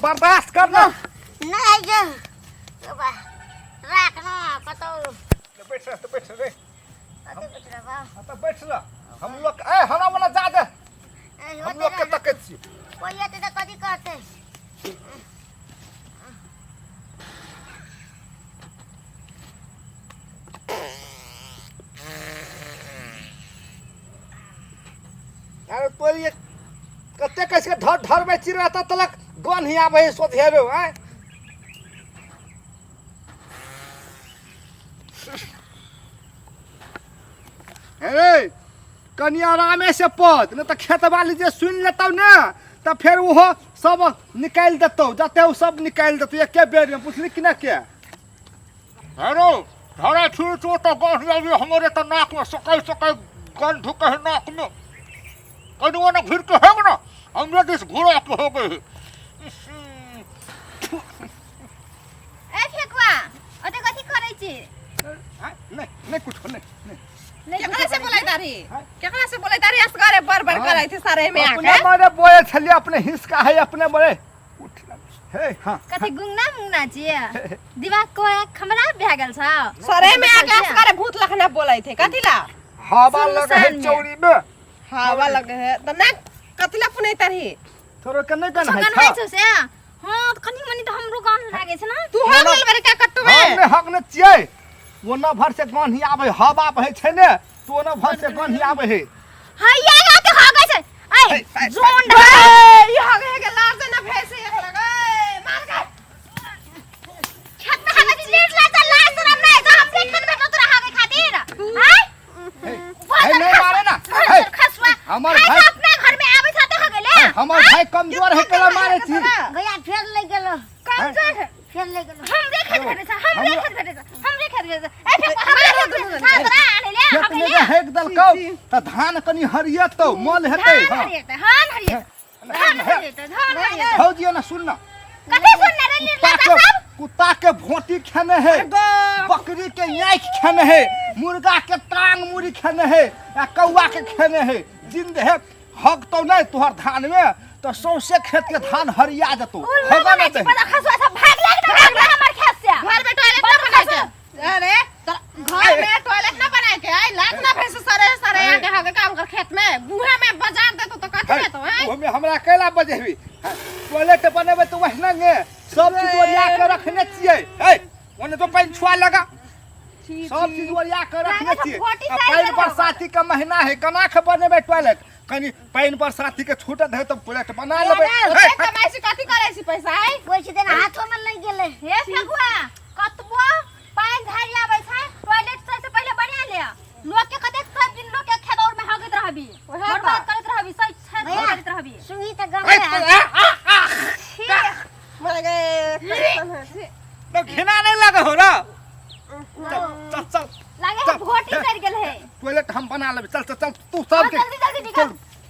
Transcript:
बर्दाश्त कर ना। नहीं जो बाबा राख ना कतौ। बैठ रह, बैठ रे। कतौ बैठ रह बा। हाँ, तऽ बैठ रह। हम लोग ए हमरा वाला जा दे, हम लोग के तकै छी। कोई एते तऽ कथी कहतै? अरे तोरी ये कते कैसे ढर ढर में चिर रहता तलक गन ही आबै है सोधेबे आय। हे कनि आरामे से पद, नहीं तऽ खेत वाली जे सुनि लेतौ ने तऽ फेर ओहो सब निकालि देतौ, जते ओ सब निकालि देतौ एके बेर में, बुझली कि ना के? हेलो धरा छी तो तो गंध लगी हमरे तो नाक में, सकाई सकाई गंध ढुके है नाक में। कहीं वो ना घिर के होग ना हमरे दिस घुरा के हो गई। ए फेकुआ, ओते कथी करै छी? नहीं नहीं कुछ नहीं नहीं। नहीं। केकरा से बोलै तारी? हाँ? केकरा से बोलै तारी? असगरे बर बर हाँ। करै थी सारे में अपने आके। मारे बोले छलिए अपने हिसका है अपने बोले उठ हे। हाँ। कथी गुंगना मुंगना छियै? दिमाग को खमरा भए गेल छ। सरे में आके असगरे भूत लखना बोलै थे कथी ला? हवा लगे है सुनसान में। चौरी में हवा लगे है त ना कथी ला पुनै तारी? तोरो के नहीं गन है? गन होइ छौ से? हां, त कनि मनि त हमरो गन लागे छै ना। तू हो गेल बरे का कट्टू में? हम ने हक ने छियै, ओना भर से गन ही आबै, हवा बहै छै ने तो ओना भर से गन ही आबै है। हैया या के हगै छै। है, ए है, जोन। ए, ई हगे है के लार से ना भेसे एक लगे मार के। खेत में हगै छै, लेट ला त लाज शरम नै छ। हमरे खेत में तोरा हगै खातिर आय? हे, हे, नहीं मारे ना। हे, खसुआ। हमर खाइ भाई छ, अपना घर में आबै छ त हगै ले। हमर भाई कमजोर है केला मारे छी? भैया फेर ले गेलो। कमजोर है। फेर ले गेलो। हमरे खेत भेटै छ, हमरे हमरो- खेत भेटै छ, हमरे खेत भेटै छ। ए फेकुआ, हमरे खेत भेटै छ, तोरा आनै ले खेत हगै में ले। जे हेक देलकौ तऽ धान कनि हरियतौ, मल हेतै। धान हाँ। हरियतै, धान हरियतै, धान हरियतै, धान हरियतै। भौजी ना सुन ना। कथी सुनने रे कुत्ता निर्लज्जा के सब? कुत्ता के भोटी खेने है, बकरी के आँखि खेने है, मुर्गा के टांग मुड़ी खेने है आ कौआ के खेने है। जिंद है हगतौ नहीं तोहर धान में तो सौंसे खेत के धान हरिया जेतौ। उल्लू हगऽ बनै नहि छी दही। पता खसुआ सब, भाग लाग ना, भाग लाग हमर खेत से। घर में टॉयलेट ना बनाए के? अरे तोरा घर में टॉयलेट ना बनाए के आई लात ना भैंस सरे सरे आके हगे काम कर खेत में गुहे में बाजार देतो तो कथी लेतो हैं? ओहिमे हमरा कैला बजेबी? टॉयलेट बनेबै तऽ ओहिना ने सब चीज ओरिया के रखने छियै। हे ओने तो पानि छुआ लगा, सब चीज ओरिया के रखने लागत छियै। फोर्टी आ साइज पानि के बरसाती के महीना है, केना के बनेबै टॉयलेट? कनि पानि बरसाती के छूटत है तऽ टॉयलेट बना लेबै। ओते कमाई से कथी करै छी पैसा आई? कोइ छै तेना हाथो में लागि गेलै। हे फेकुआ, कतबो पानि झाड़ि आबै छै, टॉयलेट सबसे पहिले बना ले। लोक के कतेक सब दिन लोक के खेत और में हगैत रहबी, ओहे तऽ। बर्बाद करैत रहबी, सब छेद भैया। करैत रहबी। सुही तऽ गम हे, आ, आ, आ, छी। मर गए कैसन है छी। तो घिना नहीं लगे हो ना? चल चल चल। लागे है चल। भोटी सड़ गेल है। टॉयलेट हम बना लेबै, चल चल चल तू हाँ, सबके जल्दी जल्दी निकल। चल।